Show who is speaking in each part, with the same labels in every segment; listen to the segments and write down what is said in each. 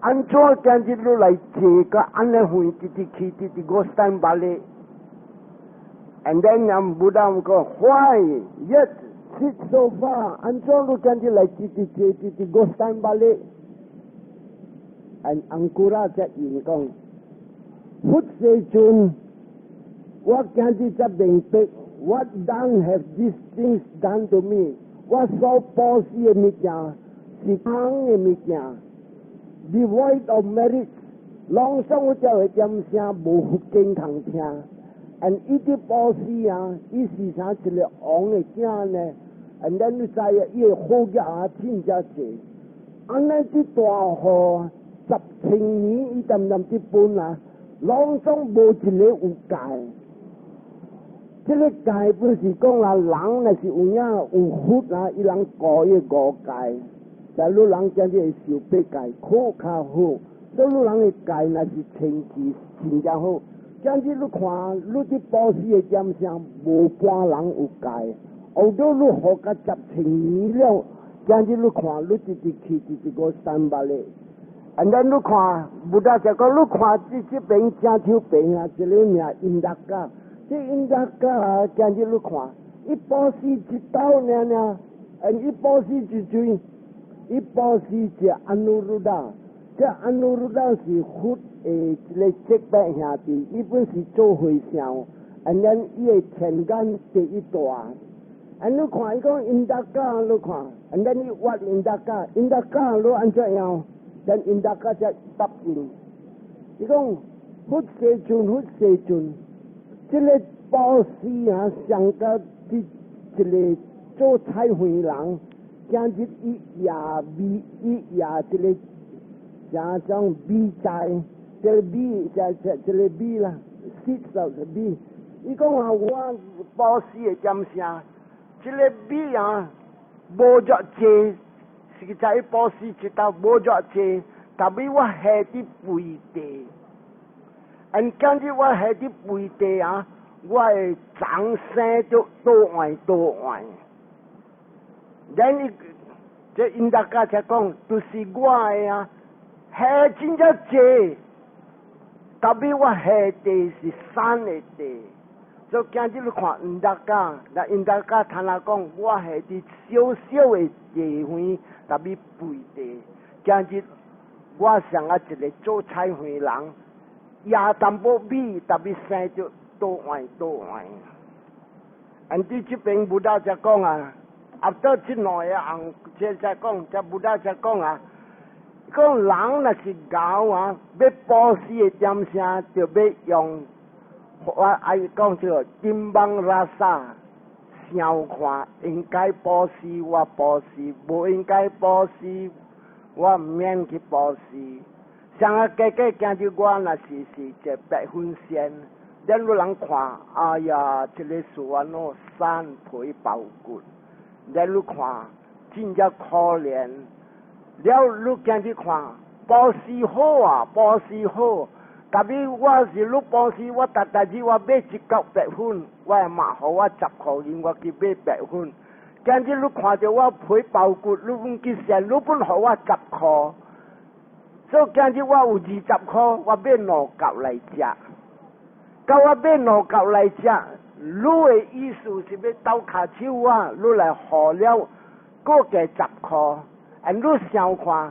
Speaker 1: 按怎今日你來坐個按呢遠，直直去直直五山百里。And then Buddha 講，Why yet sit so far？按怎你今日來直直坐直直五山百里？And Ankura 才應講，佛世尊，我今日才明白，What done have these things done to me？我所布施的物件是空的物件，devoid of merit，攏總我才會點聲無佛經通聽。And 伊佇布施啊，伊是啥一個王的囝呢？And then 你知啊，伊的好業啊，真正濟。按呢佇大雨10千年，伊恬恬佇分啊，攏總無一个有戒。這个戒不是講啊，人若是有影有福啊，伊人顧伊五戒。就你人今日會受八戒，好較好。所以你人的戒若是清氣，真正好。今日你看，你佇布施的點聲，無半人有戒。後頭你學甲十千年了，今日你看，你直直去直直五三百里。And then 你看，Buddha 就講，你看這這邊正手邊啊，一个名 Indaka，這 Indaka 啊，今日你看，伊布施一刀爾爾，and 伊布施一錐，伊布施一 Anuruddha，這 Anuruddha 是佛的一个叔伯兄弟，伊本是做和尚，and then 伊的天眼第一大。And 你看伊講 Indaka，你看，and then 伊挖 Indaka，Indaka 你按怎樣？Then Indaka 才答應。伊講佛世尊，佛世尊，這个布施啊，上甲佇一个做菜園人，今日伊也米，伊也這个啥種米菜，這个米，這這這个米啦，seeds of 米。伊講啊，我布施的點聲，這个米啊，無偌濟，是在布施一道無偌濟，但係我下佇肥地，and 今日我下佇肥地啊，我會長生就倒換倒換。Then 這 Indaka 才講，就是我的啊，下真正濟，但係我下地是瘦的地。所以今日你看 Indaka，那 Indaka 聽人講，我下佇小小的地方，但係肥地。今日我像啊一個做菜園人，也淡薄米，但係生就倒換倒換。And 佇這邊 Buddha 才講啊，after 這兩个紅，這才講，這 Buddha 才講啊，講人若是𠢕啊，欲布施的點聲，就欲用。我愛講這個 timbang rasa，想看應該布施我布施，無應該布施我毋免去布施。像啊，加加今日我若是是一個白粉仙，咱有人看，哎呀，這个是安怎瘦皮包骨，咱你看真正可憐。了，你今日看布施好啊，布施好。但係我是你布施，我逐逐日我買一角白粉，我會嘛予我10箍銀，我去買白粉。今日你看著我皮包骨，你阮去賒，你本予我十箍，所以今日我有20箍，我買兩角來食。到我買兩角來食，你的意思是欲鬥跤手我，你來予了，閣加十箍，and 你想看？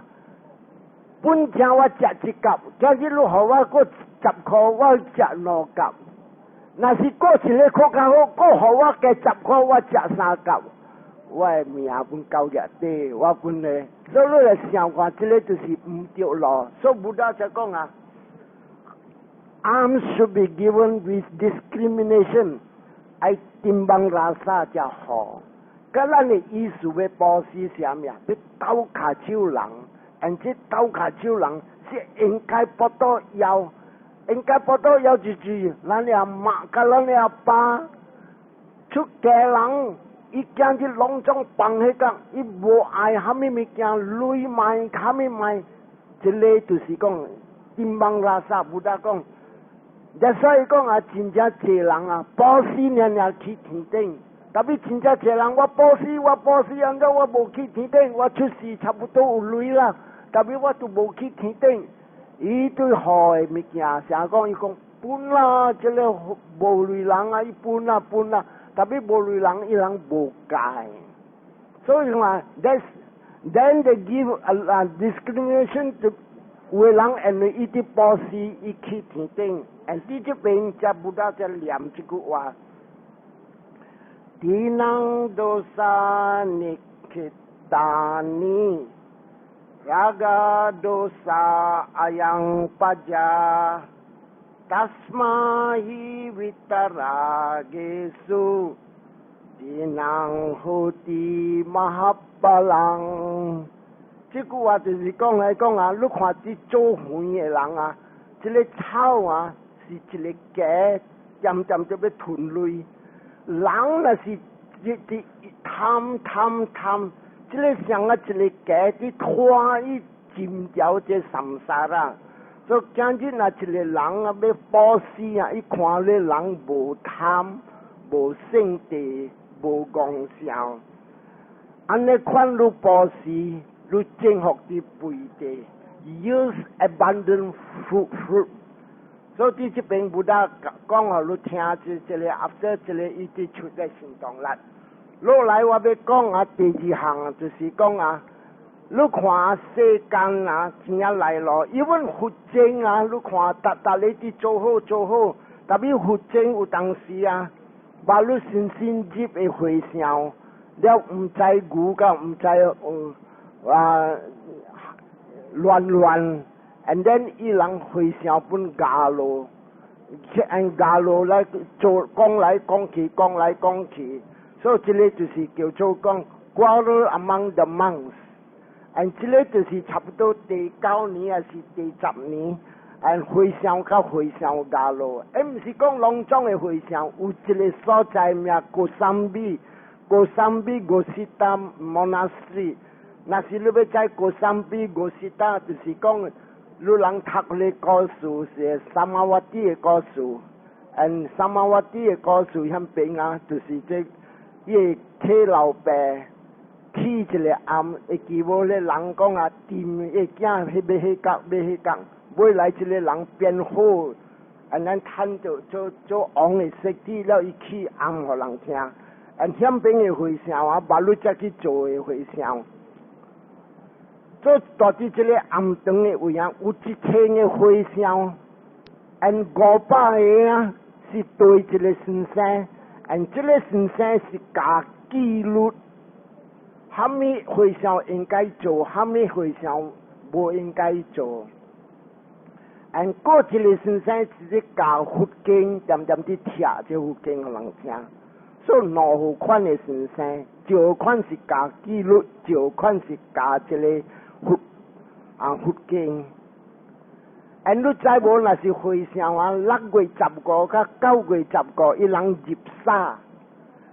Speaker 1: 本聽我食一角，今日你予我閣十箍，我食兩角。若是閣一个較較好，閣予我加十箍，我食三角。我的命本交額底，我本咧，所以你來想看，這个就是毋對路。所以 Buddha 才講啊，Alms should be given with discrimination，愛 timbang rasa 才好。佮咱的意思欲布施啥物啊？欲鬥跤手人，and 這鬥跤手人是應該腹肚枵，應該腹肚枵就是咱的阿媽佮咱的阿爸出家人。伊今日攏總放彼個，伊無愛蝦米物件，鐳賣，蝦米賣，這个就是講 timbang rasa，Buddha 講，所以講啊，真正濟人啊，布施爾爾去天頂，但是真正濟人，我布施，我布施，按怎我無去天頂，我出世差不多有鐳啦。特別我都無去天頂，伊對好的物件，成講伊講分啦，這个無類人啊，伊分啦分啦，特別無類人伊人無戒，所以話，that's then they give a discrimination to 有的人因為伊佇布施，伊去天頂，and 佇這邊才 Buddha 才念這句話。Thinang dosa nikkhittani raga dosa ayang paja tasma hi vitaragesu thinang hoti mahabbalang。這句話就是講來講啊，你看這做園的人啊，這个草啊是一个雞，漸漸就欲吞落。人若是一直貪貪貪，這个像啊一个雞佇拖伊進掉這 samsara。所以今日若一個人啊欲布施啊，伊看咧人無貪、無性地、無戇笑，按呢款你布施，你正福佇背地，use abundant fruit。所以佇這邊 Buddha 講予你聽，這個 after 這个伊佇出來行動力。落來我欲講啊，第二項就是講啊，你看世間啊，真正來咯，因為佛經啊，你看逐逐日佇做好做好，特別佛經有當時啊，把你身心入的和尚，了毋知牛佮毋知啊亂亂，and then 伊人和尚本教路，去按教路來做講來講去，講來講去，所以這个就是叫做講 quarrel among the monks。and 這个就是差不多第九年還是第十年，and 和尚佮和尚交路，欸，毋是講攏總的和尚，有一个所在名 Kosambi，Kosambi Ghosita Monastery。若是你欲知 Kosambi Ghosita，就是講你人讀个故事是 Samavati 的故事，and Samavati 的故事遐邊啊，就是這伊個契老爸起一个庵，會記無咧人講啊，掂伊囝彼欲彼角欲彼角，尾來這个人變好，and 咱趁著做做王的設計了，伊起庵予人聽，and 遐邊的和尚啊，捌你才去做的和尚。做住佇這个暗長的位啊，有一千个和尚，and 500個啊是對一个先生，and 這个先生是教紀律，啥物和尚應該做，啥物和尚無應該做。and 閣一个先生是咧教佛經，恬恬佇聽這佛經予人聽。所以兩款的先生，一款是教紀律，一款是教這个佛啊佛經。and 你知無？若是和尚啊，6月15佮9月15，伊人入沙。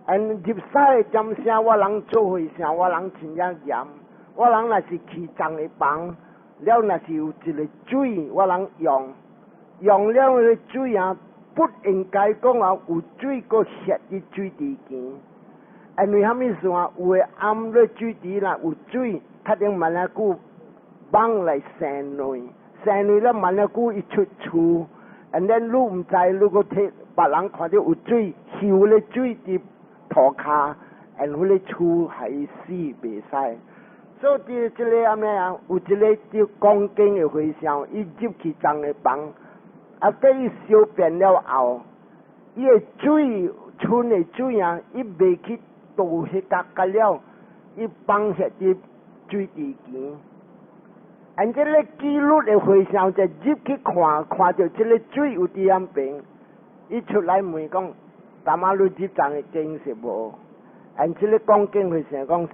Speaker 1: and 入沙的點聲，我人做和尚，我人真正嚴。我人若是去藏的房，了若是有一个水，我人用，用了个水啊，不應該講啊有水閣瀉佇水池邊。因為啥物事啊？有的暗咧水池若有水，較頂慢仔久蠓來生卵，生卵了慢仔久伊出蛆，and then 你毋知，你閣提別人看著有水，泅咧水佇塗跤，and 彼個蛆還死袂使。所以佇這个按呢啊，有一个佇講經的和尚，伊入去藏的房，啊，等伊小便了後，伊的水剩的水啊，伊袂去倒彼角角了，伊放瀉佇水池邊。按這个紀律的和尚就入去看，看著這个水有佇遐邊，伊出來問講：淡仔你入藏的經是無？按這个講經和尚講是。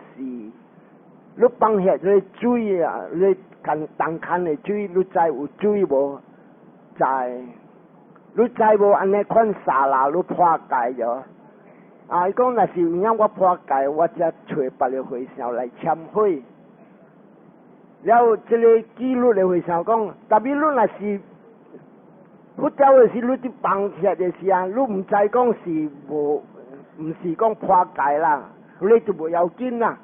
Speaker 1: 你放瀉這个水啊，你牽同牽的水，你知有水無？知。你知無？按呢款沙拉你破戒咗。啊！伊講若是有影我破戒，我才揣別个和尚來懺悔。了，這个紀律的和尚講，特別你若是佛教的時，你佇放瀉的時啊，你毋知講是無，毋是講破戒啦，你就無要緊啦。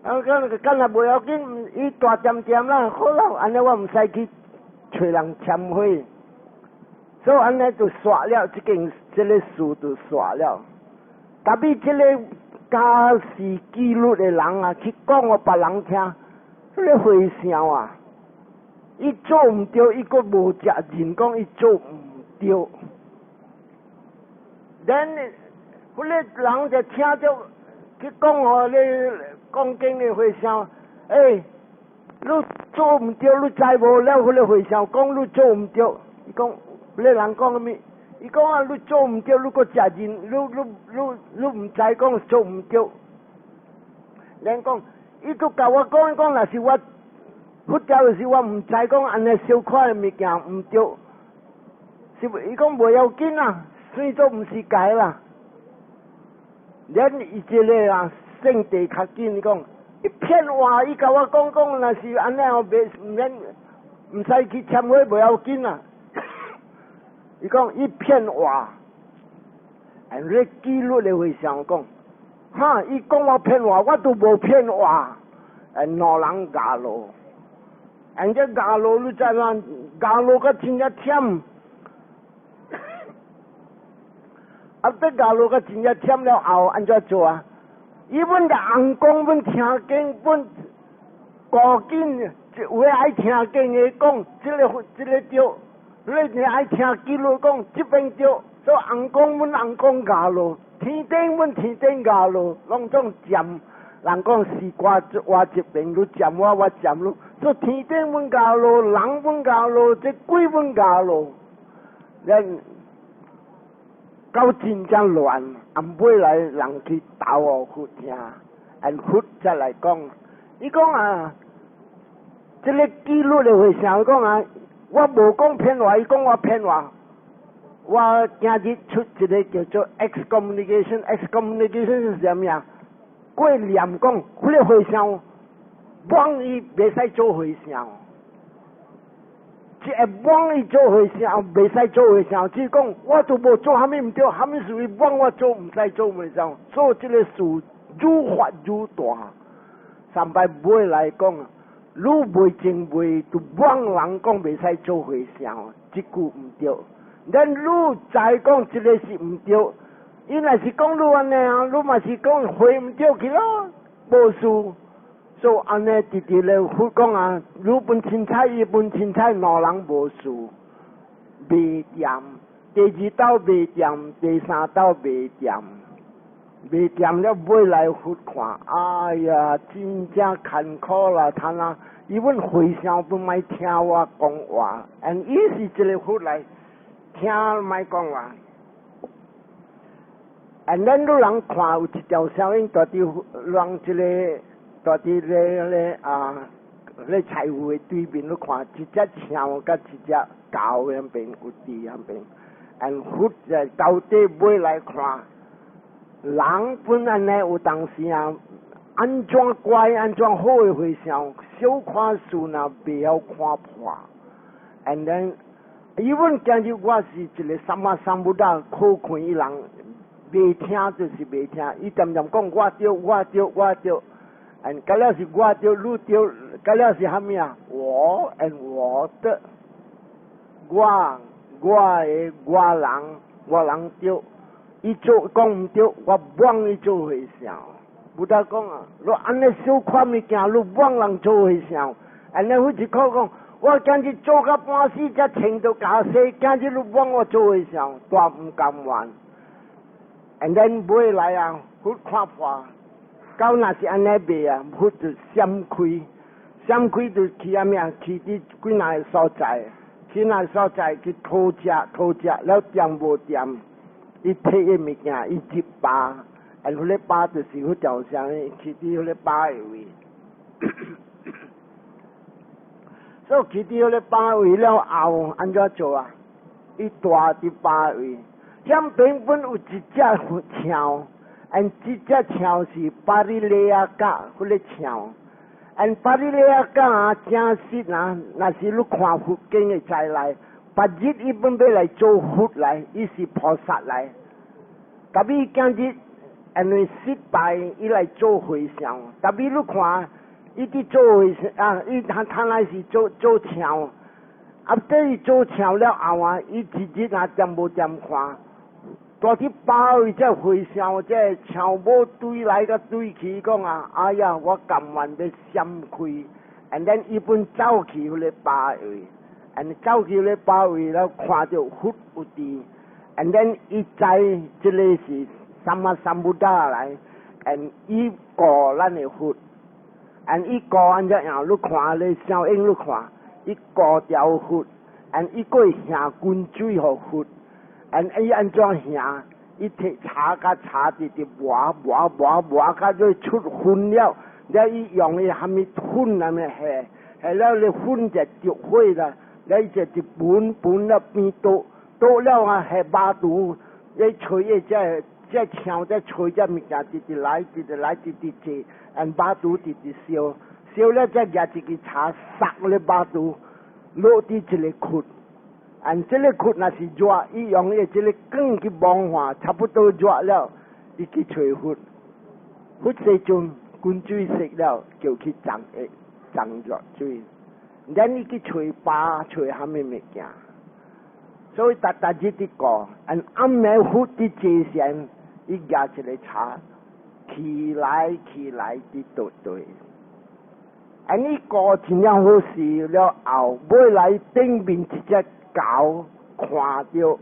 Speaker 1: 啊，咁今日無要緊，伊大點點啦，好啦，按呢我毋使去揣人懺悔，所以按呢就煞了，這件這个事就煞了。特別這个家事記錄的人啊，去講予別人聽，彼个和尚啊，伊做毋對，伊閣無責任講伊做毋對。Then 彼个人就聽著去講予咧講經的和尚，欸，你做毋對，你知無？了，彼个和尚講你做毋對，伊講彼个人講啥物？伊講啊，你做毋對，你閣責任，你毋知講做毋對。人講，伊閣共我講講，若是我佛教的時，我毋知講按呢小可的物件毋對，是伊講無要緊啊，算做毋是解啦。連伊這个啊，聖地較緊，伊講伊騙話，伊共我講講，若是按呢哦，袂毋免毋使去懺悔，無要緊啊。伊講伊騙話，and 你記錄的和尚講，哈！伊講我騙話，我都無騙話。And 兩人咬落，and 這咬落你知影？咬落甲真正忝，啊！這咬落甲真正忝了後，按怎做啊？伊阮共尪公，阮聽經，阮趕緊有的愛聽經的講，這个對。你愛聽記錄講，這邊對，所以尪公阮尪公咬落，天頂阮天頂咬落，攏總佔。人講西瓜我這邊，你佔我，我佔你，所以天頂阮咬落，人阮咬落，這鬼阮咬落，咱搞真正亂，暗尾來人去投予佛聽，按佛才來講，伊講啊，這个記錄的和尚講啊。我無講騙話，伊講我騙話。我今日出一个叫做 excommunication，excommunication 是啥物啊？過念講，彼个和尚，罔伊袂使做和尚。這個罔伊做和尚，袂使做和尚。只講我都無做啥物毋對，啥物事伊罔我做毋使做和尚。所以這个事愈發愈大。三擺尾來講。你袂淨袂，就罔人講袂使做和尚，這句毋對。咱你知講這个是毋對，伊若是講你按呢啊，你嘛是講回毋對去咯，無事。所以按呢直直咧佛講啊，你本凊彩，伊本凊彩，兩人無事，袂掂。第二道袂掂，第三道袂掂。袂掂了，尾來佛看，哎呀，真正艱苦啦！他那，伊阮和尚本愛聽我講話，and 伊是一個佛來聽莫講話。And 咱女人看有一條聲音，蹛佇人這个蹛佇咧咧啊，咧菜園的對面，你看一隻象佮一隻狗遐邊有佇遐邊，and 佛就到底尾來看。人本來呢有當時啊，按怎乖按怎好的和尚，小看事若袂曉看破。And then，伊阮今日我是一个sammasambuddha，可看伊人袂聽就是袂聽，伊恬恬講我對我對我對，and 到了是我對你對，到了是啥物啊？我 and 我的，我我的我人我人對。伊做講毋對，我罔伊做和尚。Buddha 講啊，你按呢小看物件，你罔人做和尚。按呢好似講講，我今日做到半死，才穿著袈裟，今日你罔我做和尚，大毋甘願。And then 尾來啊，佛看破，到若是按呢賣啊，佛就閃開，閃開就去啥物啊？去佇幾若个所在，去那所在去討食討食，了掂無掂？伊提的物件，伊入巴，and 彼个巴就是彼條聲，去佇彼个巴的位。所以去佇彼个巴位了後，按怎做啊？伊蹛佇巴位，遐邊本有一隻象，and 這隻象是 Pārileyyaka 彼个象，and Pārileyyaka 啊，真實啊，若是你看佛經的在內。別日伊本欲來做佛來，伊是菩薩來。特別今日因為失敗，伊來做和尚。特別你看，伊佇做和尚啊，伊他他來是做做像，啊，等伊做像了後啊，伊一日啊恬無恬看，蹛佇包位這和尚，這像母對來佮對去，講啊，哎呀，我甘願欲閃開。And then 伊本走去彼個巴位，and 走去彼個巴位了，看著佛有佇，and then 伊知這个是 Sammasambuddha 來，and 伊顧咱的佛，and 伊顧按怎樣？你看咧，小英你看，伊顧著佛，and 伊閣會獻滾水予佛，and 伊按怎獻？伊提柴佮柴直直磨磨磨磨甲做出粉了，了伊用伊蝦米粉按呢下，下了咧粉就著火啦，了伊就直歕歕了變倒倒了啊，下肉櫥，伊吹的這。這像這吹這物件，直直來，直直來，直直坐，按肉櫥直直燒，燒了再舉一支柴，捒咧肉櫥，落佇一个窟，按這个窟若是熱，伊用伊這个棍去摸看，差不多熱了，伊去揣佛，佛世尊滾水熄了，叫去浸下浸熱水，咱伊去揣巴揣蝦米物件，所以逐逐日佇顧，按暗暝佛佇坐禪。伊舉一个柴，起來起來佇倒對。按伊顧真正好勢了後，尾來頂面一隻猴看著，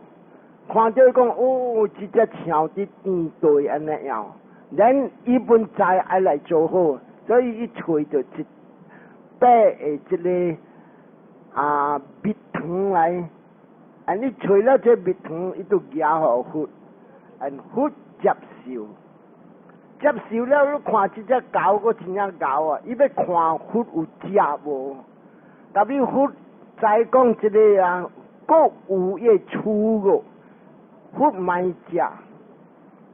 Speaker 1: 看著講哦，這隻象佇天對按呢樣，咱伊本知愛來做好，所以伊揣著一塊的這个啊蜜糖來，按伊揣了這蜜糖，伊就舉予佛，按佛接受，接受了，你看這隻猴閣真正猴啊！伊欲看佛有食無？特別佛知講這个啊，閣有伊的出路，佛莫食，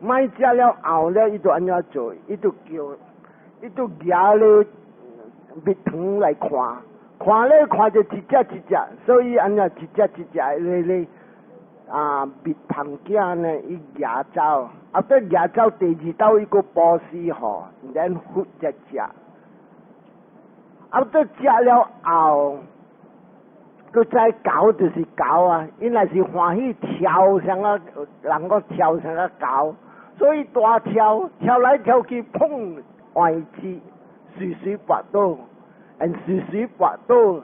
Speaker 1: 莫食了後了，伊就按怎做？伊就叫，伊就舉咧蜜糖來看，看咧看著一隻一隻，所以按怎一隻一隻咧咧啊蜜蜂仔呢，伊舉走，啊，等舉走第二道伊閣布施予，然佛才食。啊，等食了後，閣知猴就是猴啊，伊若是歡喜跳啥個，人講跳啥個猴，所以大跳跳來跳去，砰，歪去，隨隨跋倒，and 隨隨跋倒，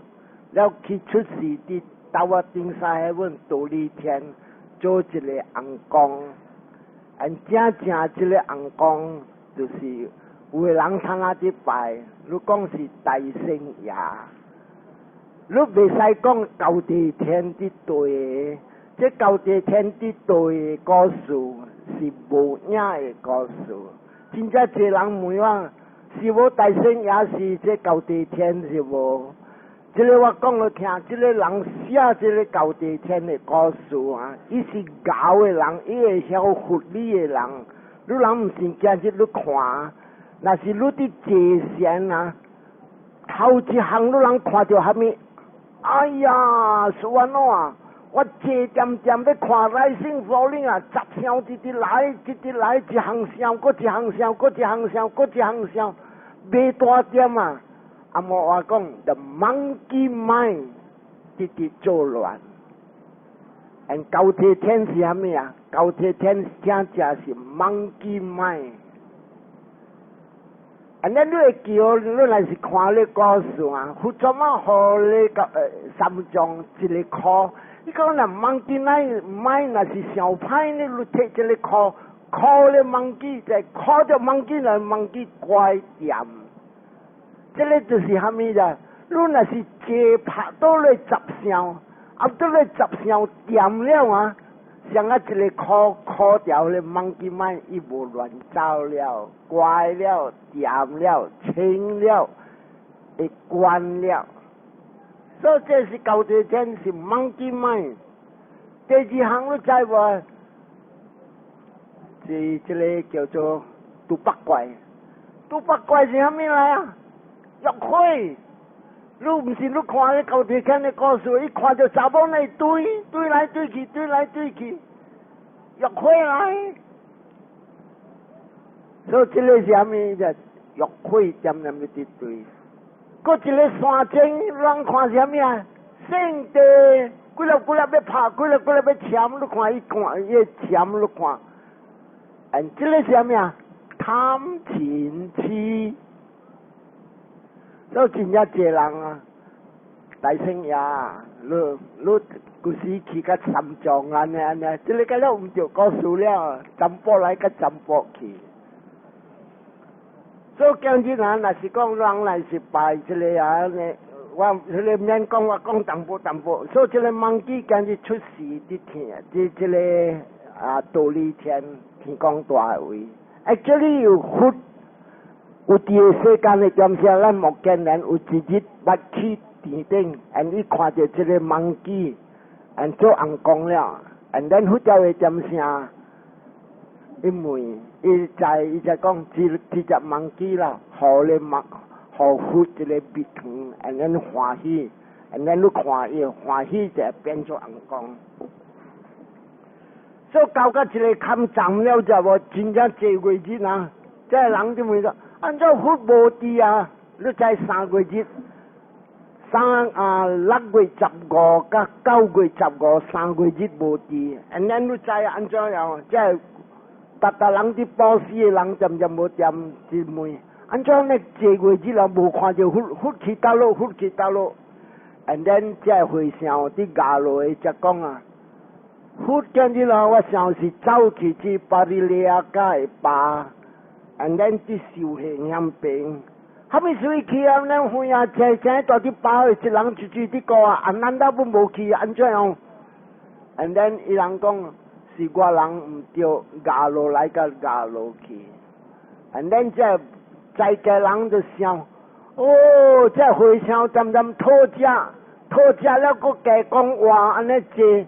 Speaker 1: 了去出世佇 Tavatimsa heaven 忉利天做一个尪公，and 正正這个尪公就是有的人通仔佇拜，你講是大聖爺，你袂使講姣地天佇對的，這姣地天佇對的故事是無影的故事。真正濟人問我，是無大聖爺是這姣地天是無？這个我講予聽，這个人寫這个姣地天的故事啊，伊是𠢕的人，伊會曉佛理的人。你人毋信，今日你看，若是你佇坐禪啊，頭一項你人看著蝦米？哎呀，是按怎啊？我坐恬恬欲看 rising falling 啊，雜聲直直來，直直來，一項聲，閣一項聲，閣一項聲，閣一項聲，袂大點啊！阿摩話講，the monkey mind 直直作亂。and 姣提天是蝦米啊？姣提天正正是 monkey mind。and 你會記，你若是看咧故事啊，佛怎麼予咧個三藏一个箍？你講若 monkey mind 若是傷歹呢，你提一个箍，箍咧 monkey，就箍著 monkey 來 monkey 乖恬。這个就是蝦米啦？你若是坐拍倒咧雜聲，啊倒咧雜聲恬了啊，像啊一个箍箍著咧 monkey mind，伊無亂走了，乖了，恬了，清了，會關了。所以這是姣提天是 monkey mind。第二項你知無？是這个叫做豬八怪。豬八怪是蝦米來啊？欲火，你毋是你看咧姣提天的故事，伊看著查某來對對來對去，對來對去，欲火來。所以這個是啥物？就欲火點點佇對。閣一个山精，人看啥物啊？聖地，幾粒幾粒欲拍，幾粒幾粒欲攕，你看伊看伊攕，你看。嗯，這个是啥物啊？貪嗔痴。所以真正濟人啊，大聖爺，你你舊時去甲三藏按呢按呢，這个個了毋著故事了，占卜來佮占卜去。所以今日啊，若是講人來是拜這个啊呢，我彼个免講，我講淡薄淡薄。所以這个 monkey 今日出世佇天，佇這个啊忉利天天公大位，actually 有佛有佇个世間的點聲，咱目犍連有一日捌去天頂，and 伊看著這个 monkey，and 做尪公了，and then 佛教的點聲。伊問，伊在伊就講，這這隻 monkey 啦，予咧麥，予佛一个蜜糖，and then 歡喜，and then 你看伊歡喜就變做尪公。所以到甲一个坎站了之後，真正濟月日啊，這个人就問說：按怎佛無佇啊？你知三月日，三啊6月15佮9月15三月日無佇，and then 你知按怎樣？這逐逐人佇布施的人，漸漸無掂一問，按怎呢？濟月日了無看著佛，佛去佗落，佛去佗落，and then 這和尚佇衙內才講啊，佛今日啦，我想是走去去巴里利亞家的壩，and then 佇修行遐邊，啥物事去啊？咱遠啊，正正蹛佇壩，一人一水佇顧啊，阿難道攏無去？按怎樣？and then 伊人講，是我人毋對，壓落來佮壓落去。and then 這在家人就想，哦，這和尚漸漸討食，討食了，閣加講話，按呢濟。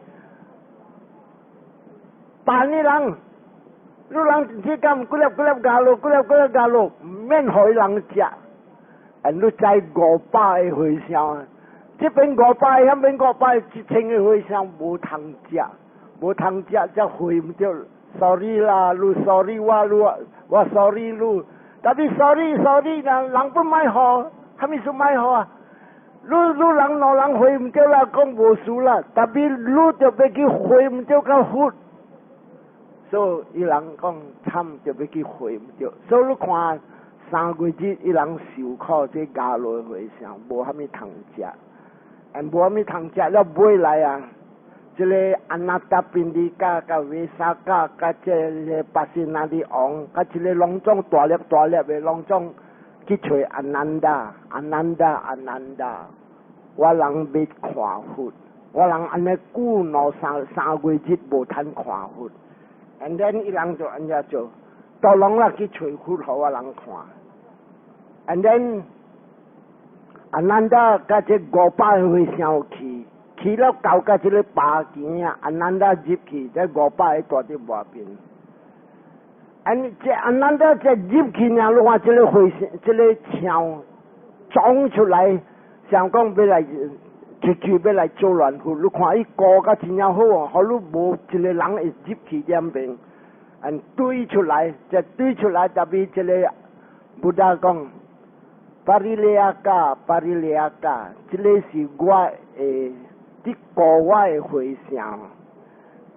Speaker 1: 辦的人，你人這咁幾粒幾粒壓落，幾粒幾粒壓落，毋免予伊人食。and 你知500個和尚，這邊五百個，遐邊五百個，1000個和尚無通食。無通食，才回毋著。sorry 啦，你 sorry 我，你我 sorry 你。但是 sorry sorry 啦，人不買好，啥物事買好啊？你你人兩人回毋著啦，講無事啦。但是你著欲去會毋著佮佛，所以伊人講慘，著欲去會毋著。所以你看三月日，伊人受苦，這伽羅和尚無啥物通食，and 無啥物通食了尾來啊！這个阿那達賓尼加、佮維薩卡、佮這个巴仙那的王，佮這个攏總大粒大粒的，攏總去揣阿難達、阿難達、阿難達。我人欲看佛，我人按呢久兩三三月日無通看佛，and then 伊人就按呢做，都攏啦去揣佛予我人看，and then 阿難達佮這500個和尚去。去了到佮這个壩墘啊，阿難達入去，這五百个蹛佇外邊。and 這阿難達這入去呢，你看這个和尚，這个象撞出來，想講欲來，直接欲來做亂佛。你看伊顧甲真正好哦，予你無一个人會入去兩邊，and 對出來，這對出來，特別這个 Buddha 講，巴里利亞加，巴里利亞加，這个是我的。佇顧我的和尚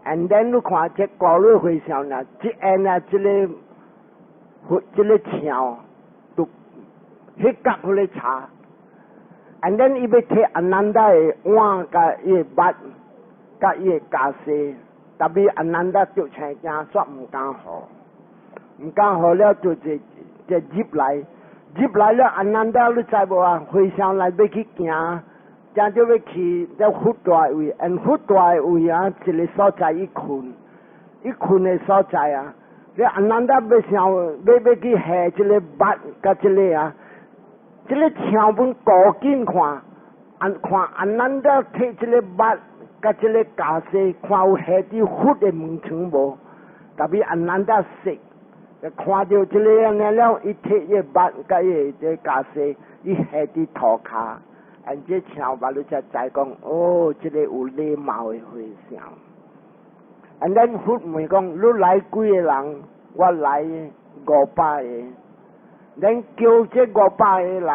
Speaker 1: ，and then 你看這顧你和尚呢，這按啊，這个這个象都彼角彼个查，and then 伊欲提阿難達的碗佮伊的襪佮伊的袈裟，但是阿難達著青驚，煞毋敢予，毋敢予了就就就入來，入來了阿難達你知無啊？和尚來欲去行。正著欲去在佛蹛位，and 佛蹛位啊，一个所在伊睏，伊睏的所在啊，你阿難達欲想欲欲去下這个襪佮這个啊，這个象本顧緊看，按看阿難達提這个襪佮這个袈裟，看有下佇佛的門窗無？但是阿難達識，看著這个按呢了，伊提伊襪佮伊這袈裟，伊下佇塗跤。and 這象把你才知講，哦，這个有禮貌的和尚。and then 佛問講，你來幾个人？我來500個，恁叫這五百個來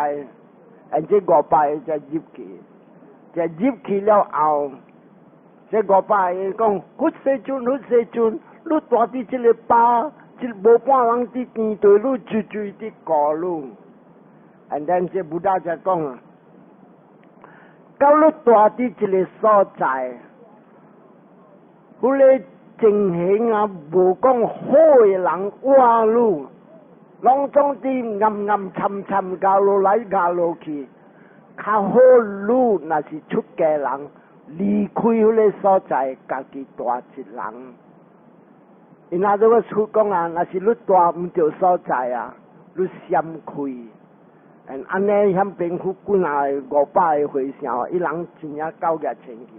Speaker 1: ，and 這五百個才入去，才入去了後，這五百個講，佛世尊，佛世尊，你蹛佇這个巴，這無半人佇天地，你追追佇顧你。And then 這 Buddha 就講啊，到你蹛佇這个所在，彼个情形啊，無講好的人活你，攏總佇暗暗沉沉咬落來咬落去，較好你若是出家人，離開彼個所在，家己蹛一人。因那這個出講啊，若是你蹛毋著所在啊，你閃開。嗯，按呢遐邊府幾若個500個和尚，伊人真正狗額清去，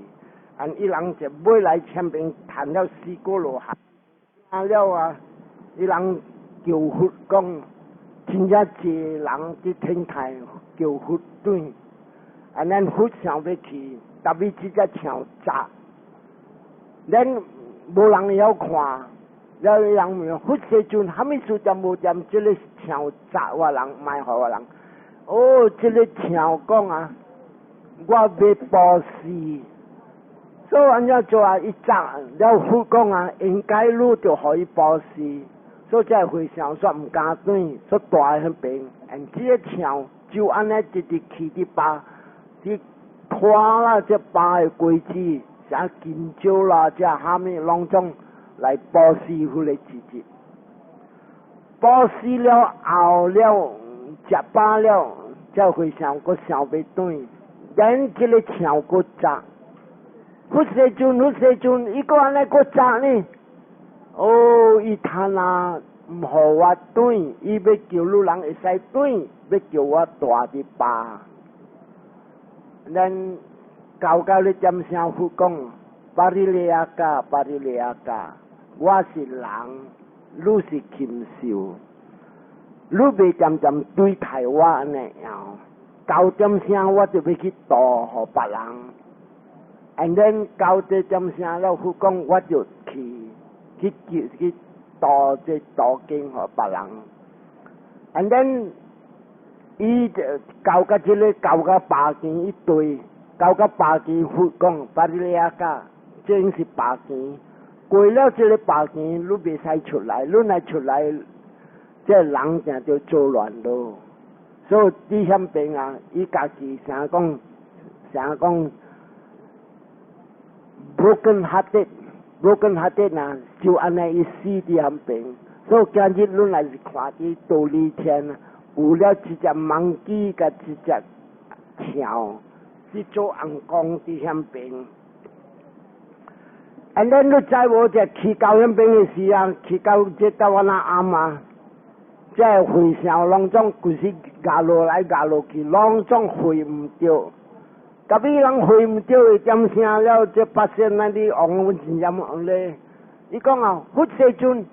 Speaker 1: 按伊人就尾來前邊趁了四果羅漢，啊了啊，伊人求佛講，真正濟人佇天台求佛轉，啊咱佛想欲去，特別這隻象齧，咱無人會曉看。了伊人問佛世尊，啥物事恬無恬？這个象齧我人，莫予我人。哦，這个象講啊，我欲布施，所以按怎做啊？伊齧了佛講啊，應該你就予伊布施，所以這个和尚煞毋敢轉，煞蹛佇彼邊。and 這个象就按呢直直去佇巴，去拖啦這巴的果子，啥金蕉啦，這蝦米攏總來布施彼个姊姊。布施了後了，食飽了，這和尚閣想欲轉，等這个象閣齧。佛世尊，佛世尊，伊閣按呢閣齧呢？哦，伊貪啊，毋予我轉，伊欲叫汝人會使轉，欲叫我蹛佇巴。咱到到咧點聲佛講，Pārileyyaka，pārileyyaka，我是人，你是禽獸，你袂恬恬對待我按呢樣，9點聲我就欲去度予別人。And then 9點聲了，佛講我就去去叫去度這度經予別人。And then 伊就到甲這个到甲巴墘一對，到甲巴墘佛講 pārileyyaka，這是巴墘。過了這个巴墘，你袂使出來，你若出來，這人定就作亂咯。所以佇遐邊啊，伊家己成講成講。broken hearted，broken hearted 啊，就按呢伊死佇遐邊。所以今日你若是看佇忉利天，有了一隻 monkey 佮一隻象，去做尪公佇遐邊。And then 你知無？這去到遐邊的時啊，去到這台灣啊暗啊，這和尚攏總規時咬落來咬落去，攏總回毋著。特別人回毋著的點聲了，這八仙那裡王阮真正咧，伊講啊，佛世尊，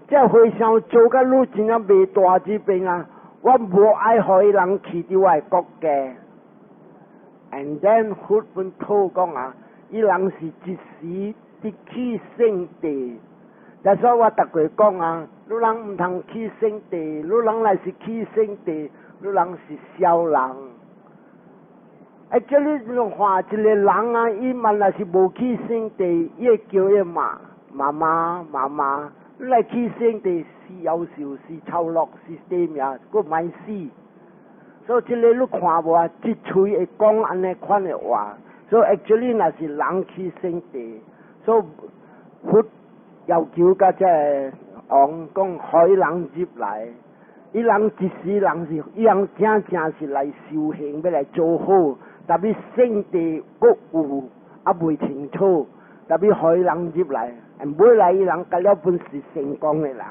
Speaker 1: 這和尚做甲汝真正袂蹛這邊啊，我無愛予伊人去佇我的國家。And then 佛本土講啊，伊人是一時得去勝地。但所以我逐過講啊，汝人毋通去勝地，汝人若是去勝地，汝人是痟人。哎，這裡你看一個人啊，伊嘛若是無去聖地，伊會叫伊媽媽媽媽媽。你來去聖地死夭壽，死臭樂，死短命，閣莫死。所以這个你看無啊？一喙會講按呢款的話，所以 actually 若是人去聖地，所以佛要求佮這个王講，予伊人入來。伊人一時人是，伊人正正是來修行，欲來做好。特別聖地閣有猶未清楚，特別予伊人入來，尾來伊人結了本是成功的人。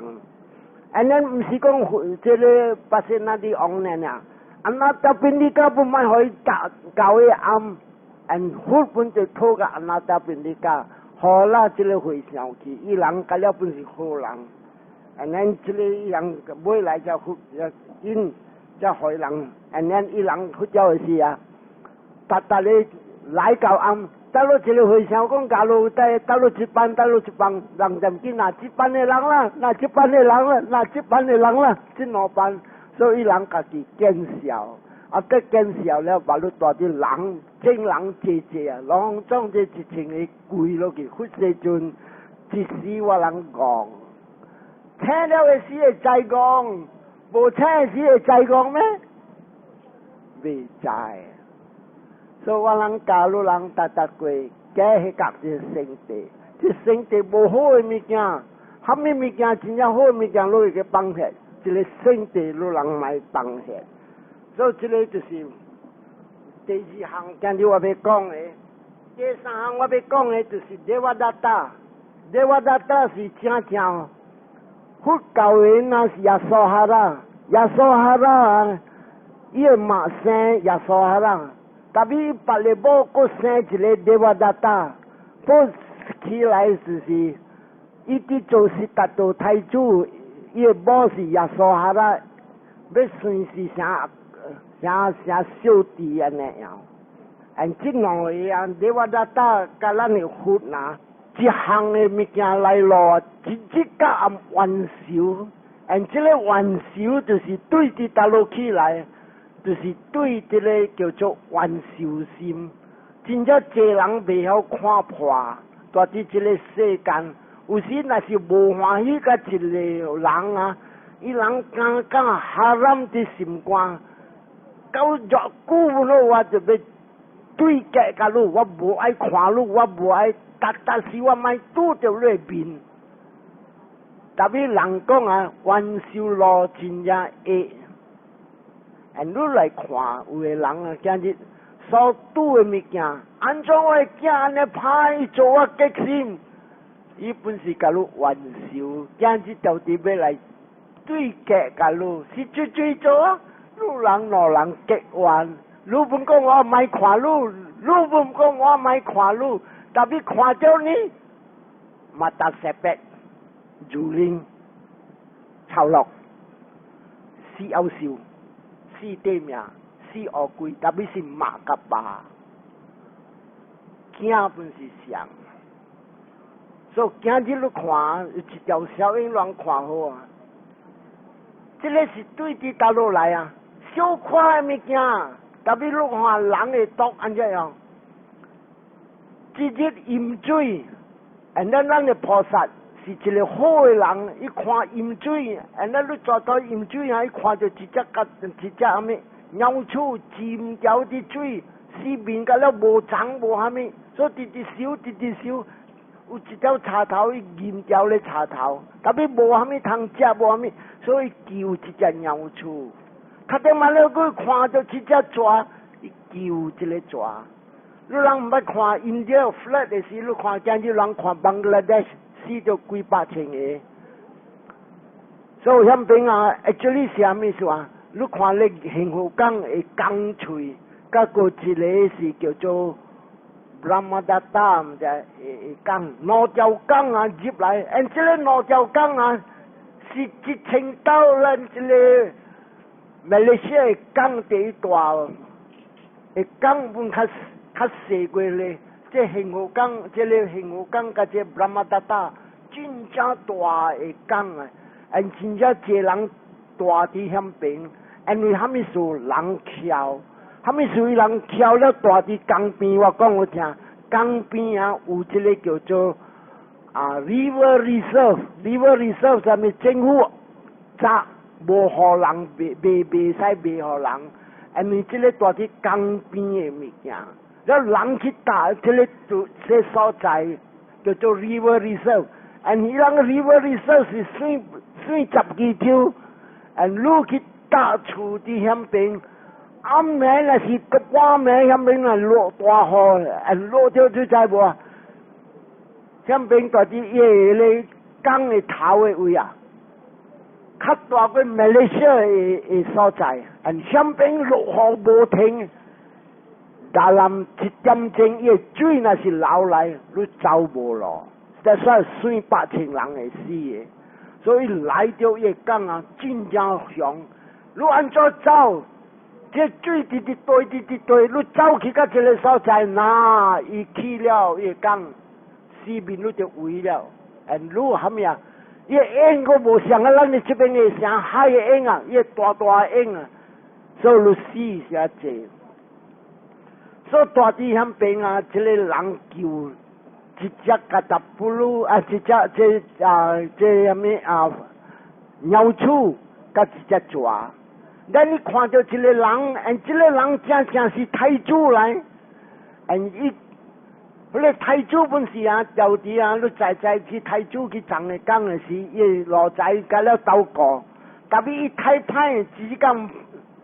Speaker 1: And then 毋是講這个巴仙那的王爾爾，啊那特別你甲不莫予伊教教伊暗，and 佛本就討共阿那達賓你教，予啦這个和尚去，伊人結了本是好人。And then 這个伊人尾來才佛因才予伊人，and then 伊人佛教的時啊，逐逐咧來到暗，倒落一個和尚講，假如帶倒落一班，倒落一班，人就見那這班的人啦，那這班的人啦，那這班的人啦，這兩班，所以人家己見笑，啊，得見笑了，把你帶啲人，眾人濟濟啊，攏總這一千个跪落去，佛世尊，一時我人戇，聽了的時會知戇，無聽的時會知戇咩？未知。所以我人教汝人逐逐過，加去覺這聖地，這聖地無好的物件，蝦米物件真正好的物件，攏會去放下，這个聖地汝人莫放下。所以這个就是第二項，今日我欲講的。第三項我欲講的就是 Devadatta，Devadatta 是正正佛教的那是耶穌哈拉，耶穌哈拉，伊的媽生耶穌哈拉。特別別个某閣生一个 Devadatta，不起來就是伊佇做悉達多太子，伊的某是耶穌哈拉，欲算是啥啥啥小弟按呢樣。按這兩個啊，Devadatta 佮咱的佛啊，一項的物件來咯，一日甲暗冤仇，按這個冤仇就是對佇佗落起來。就是對這个叫做冤仇心，真正濟人袂曉看破，蹛佇這个世間，有時若是無歡喜佮一个人啊，伊人敢敢哈濫佇心肝，到偌久咯，我就欲對決佮你，我無愛看你，我無愛，逐逐時我莫拄著你的面。特別人講啊，冤仇路真正會。你來看，有的人啊，今日所拄的物件，按怎我的囝按呢歹做我激心？伊本是共你冤仇，今日到底欲來對決共你，是最最做啊！你人兩人結怨，你本講我莫看你，你本講我莫看你，特別看著你，嘛達十八，如靈，頭落，死後壽。死短命，死烏龜，特別是媽佮爸，囝本是上，所以今日你看有一條小影亂看好啊。這个是對佇佗落來啊，小可的物件，特別你看人會毒按怎樣？一日飲水，and 咱咱的菩薩是一个好的人，伊看飲水，and 咱你抓到飲水啊，伊看著一隻甲一隻啥物鳥鼠浸掉佇水，四面甲了無長無啥物，所以直直燒，直直燒，有一條插頭伊淹掉咧插頭，特別無啥物通食，無啥物，所以救一隻鳥鼠。較頂嘛了，閣看著一隻蛇，伊救一个蛇。你人毋捌看 India flood 的時，你看今日人看 Bangladesh 死著幾百千个。所以遐邊啊，actually 是啥物事啊？你看咧幸福港的江喙，佮閣一个是叫做 Brahmadatta，毋知會江兩條江啊入來，and 這个兩條江啊是一千到咱這个馬來西亞的江第一大，的江本較較細過咧，這幸福港，這个幸福港佮這 Brahmadatta 真正大的江啊，and 真正濟人蹛佇遐邊，因為蝦米事人蹺，蝦米事人蹺了蹛佇江邊，我講予聽，江邊啊有這个叫做啊 River Reserve，River Reserve 啥物政府閘無予人賣賣袂使賣予人，因為這个蹛佇江邊的物件。了人去搭這个就這所在叫做 River Reserve，and 彼人 River Reserve 是算算十幾條，and 你去搭厝佇遐邊，暗暝若是半暝遐邊若落大雨，and 落著你知無？遐邊蹛佇伊个咧江的頭的位啊，較大過馬來西亞的的所在，and 遐邊落雨無停。dalam 一點鐘，伊的水若是流來，你走無路，這算算百千人會死的。所以來著伊的江啊，真正凶。你按怎走？這水直直對直直對，你走去到這个所在，那伊去了，伊會講四面你就圍了，and 你蝦米啊？伊的影閣無像啊，咱的這邊的像海的影啊，伊大大的影啊，所以你死是濟。所以大地遐邊啊，這个人救一隻加達布魯啊，一隻這啊這蝦米啊鳥鼠，佮一隻蛇。咱你看著一个人，and 這个人正正是太子來，and 伊，彼个太子本是啊，掉佇啊，你知知去太子去藏的工的時，伊奴才共了鬥過，特別伊太歹，只講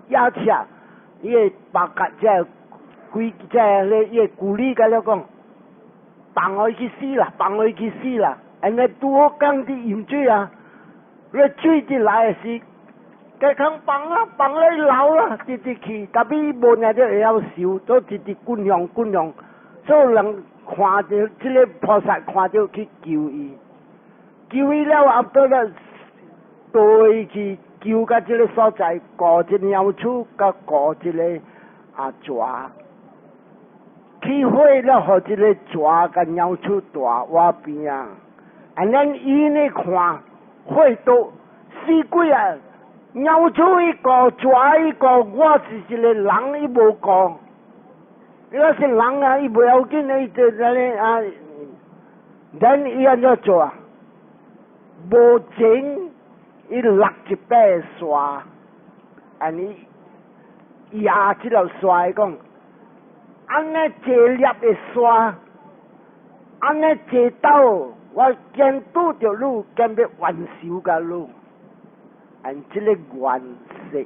Speaker 1: 壓車，伊的白甲這規這咧，伊的鼓勵共了講，放予伊去死啦，放予伊去死啦，and 呢拄好講佇飲水啊，你水佇來的時。雞康放啊，放咧流啦，直直去，特別伊無爾就會曉受，都直直滾向滾向，所以人看著這个菩薩看著去救伊，救伊了後，倒來對去救到這个所在，顧一鳥鼠，佮顧一个啊蛇，起火了，予這个蛇佮鳥鼠蹛碗邊仔，啊，咱伊呢看火都死鬼啊！鳥鼠伊顧，蛇伊顧，我是一个人，伊無顧。伊若是人啊，伊無要緊，伊就按呢啊，咱伊按怎做啊？無情，伊落一塊沙，按呢壓這粒沙講，按呢濟粒的沙，按呢濟斗，我見拄著你，兼欲還仇共你。按這个願色，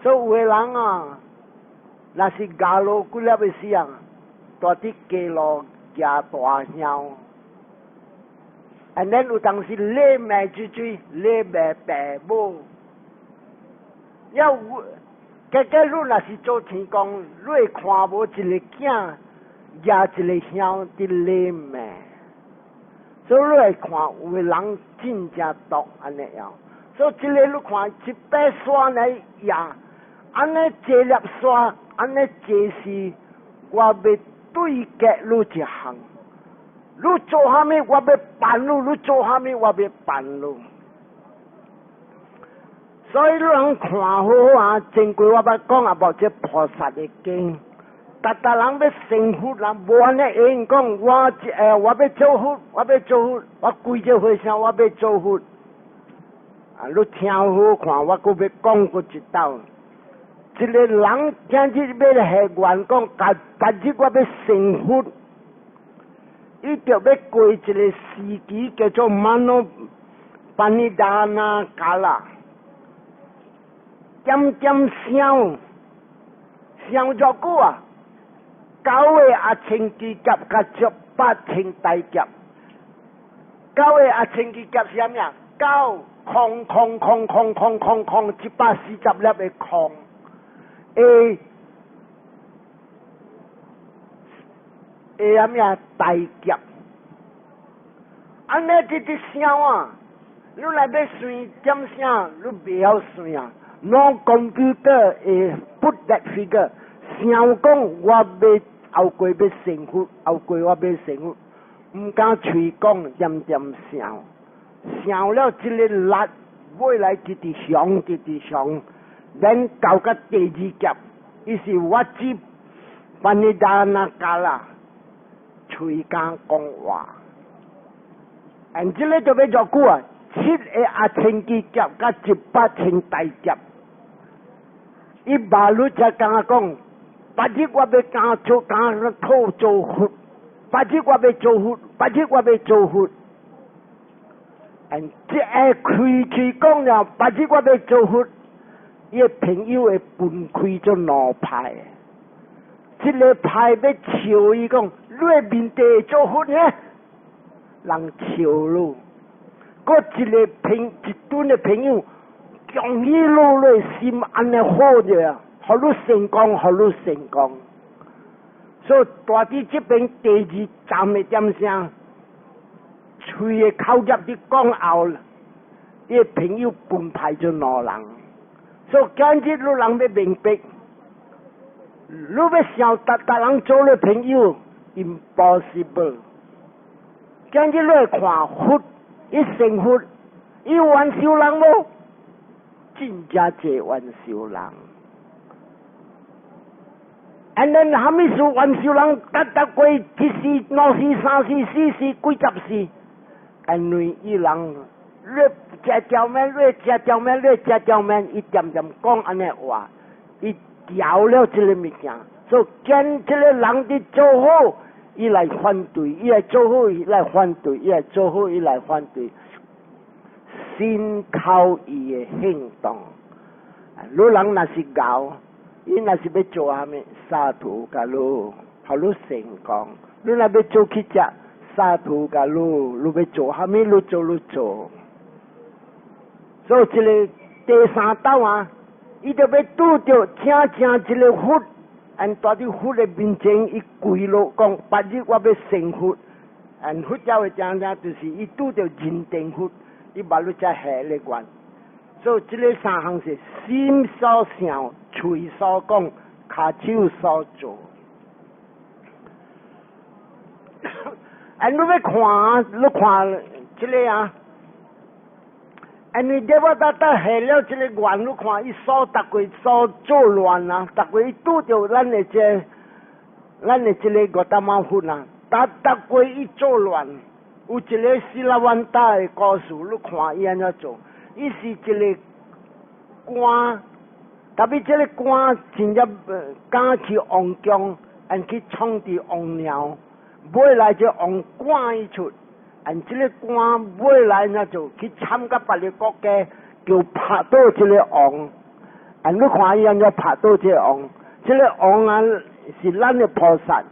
Speaker 1: 所以有的人啊，若是咬落幾粒的時啊，蹛佇街路舉大香，and then 有當時禮罵水水，禮罵爸母，要結果你若是做天公，你會看無一个囝舉一个香佇禮罵，所以你會看有的人真正毒按呢樣。所以這个你看一塊沙來壓，按呢濟粒沙，按呢濟是我欲對決你一項。你做蝦米，我欲辦你；你做蝦米，我欲辦你。所以你通看好好啊，前過我捌講啊，無這菩薩的經，逐逐人欲成佛人無按呢會用講，我欲做佛，我欲做佛，我規個和尚我欲做佛。啊！你聽好看，我閣欲講閣一道。一个人今日欲來下願講，別日我欲成佛，伊就欲過一个時期叫做 Mano Pannidhana Kala，點點想，想偌久啊？九个阿僧祇劫佮一百千大劫，九个阿僧祇劫是啥物啊？九空空空空空空空140粒的空，會啥物啊？大劫，按呢直直想啊！你若欲算點啥，你袂曉算啊！No computer 會 put that figure，想講我欲後過欲成佛，後過我欲成佛，毋敢喙講，點點想，想了這个力，尾來直直想，直直想，咱到甲第二劫，伊是 Vaci Pannidhana Kala，喙敢講話，and 這个就欲偌久啊？七个阿僧祇劫佮一百千大劫，伊馬路才敢講，別日我欲敢做敢討做佛，別日我欲做佛，別日我欲做佛。and 這個開喙講了，別日我欲做佛，伊的朋友會分開做兩派，一个派欲笑伊講，你的面地會做佛呢？人笑你。閣一个朋一陣的朋友，恭喜你，你的心按呢好著啊，予你成功，予你成功。所以蹛佇這邊第二站的點聲，喙的口業佇講後，伊的朋友分派做兩人。所以今日你人欲明白，你欲想逐逐人做你朋友，impossible。今日你來看佛，伊成佛，伊有冤仇人無？真正濟冤仇人。And then 蝦米事冤仇人？逐逐過一世、兩世、三世、四世、幾十世，因為伊人你食條命，你食條命，你食條命，伊恬恬講按呢話，伊調了這个物件，所以見這个人佇做好，伊來反對；伊來做好，伊來反對；伊來做好，伊來反對。心口伊的行動，你人若是𠢕，伊若是欲做蝦米，sadhu 共你，予你成功。你若欲做去食，sadhu 共你，你欲做蝦米，你做你做。所以這个第三道啊，伊就欲拄著正正這个佛，按蹛佇佛的面前，伊跪落講：別日我欲成佛。按佛教的正正就是伊拄著認定佛，伊捌你才下咧願。所以這个三項是心所想、喙所講、跤手所做。啊，你欲看，你看這个啊。因為德瓦達達下了這个願，你看伊所逐過所做亂啊，逐過伊拄著咱的這个高達摩佛啊，逐逐過伊做亂，有一个斯拉萬達的故事，你看伊按怎做？伊是一个官，特別這个官真正敢去王宮，按去創治王廟，尾來這王趕伊出。按這个官尾來按怎做？去參加別个國家，叫拍倒這个王。按你看伊按怎拍倒這个王？這个王啊是咱的菩薩。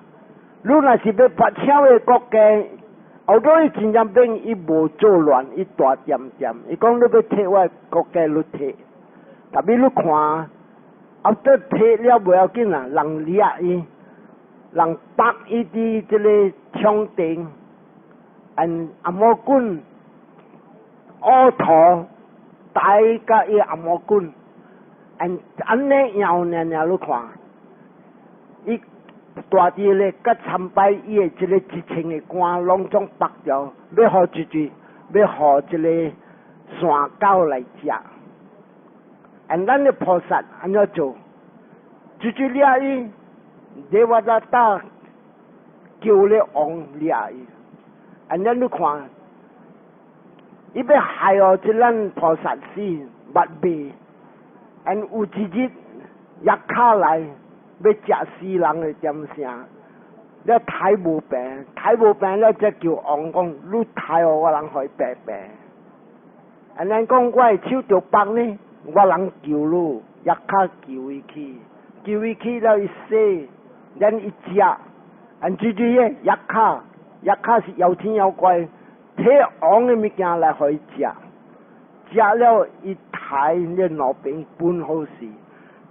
Speaker 1: 你若是欲拍請个國家，後尾伊真正變，伊無做亂，伊大恬恬。伊講你欲提我的國家，你提。特別你看，後底提了無要緊啊，人掠伊，人縛伊佇這个窗頂。按頷頸烏塗抬佮伊頷頸，按按呢樣爾爾你看，伊蹛佇咧佮參拜伊的這个一千个官攏總縛掉，欲予一句，欲予這个山狗來食。按咱的菩薩按怎做？一句掠伊，德瓦達達叫咧王掠伊。按呢你看，伊欲害予這咱菩薩死，捌未？按有一日，藥卡來欲食死人的點聲，了刣無病，刣無病了，才叫王講，你刣予我人予伊病病。按呢講，我的手著縛呢，我人救你，藥卡救伊去，救伊去了伊死，咱伊食，按這這個藥卡。藥卡是妖精妖怪，提王的物件來予伊食，食了伊刣咧兩邊分好勢。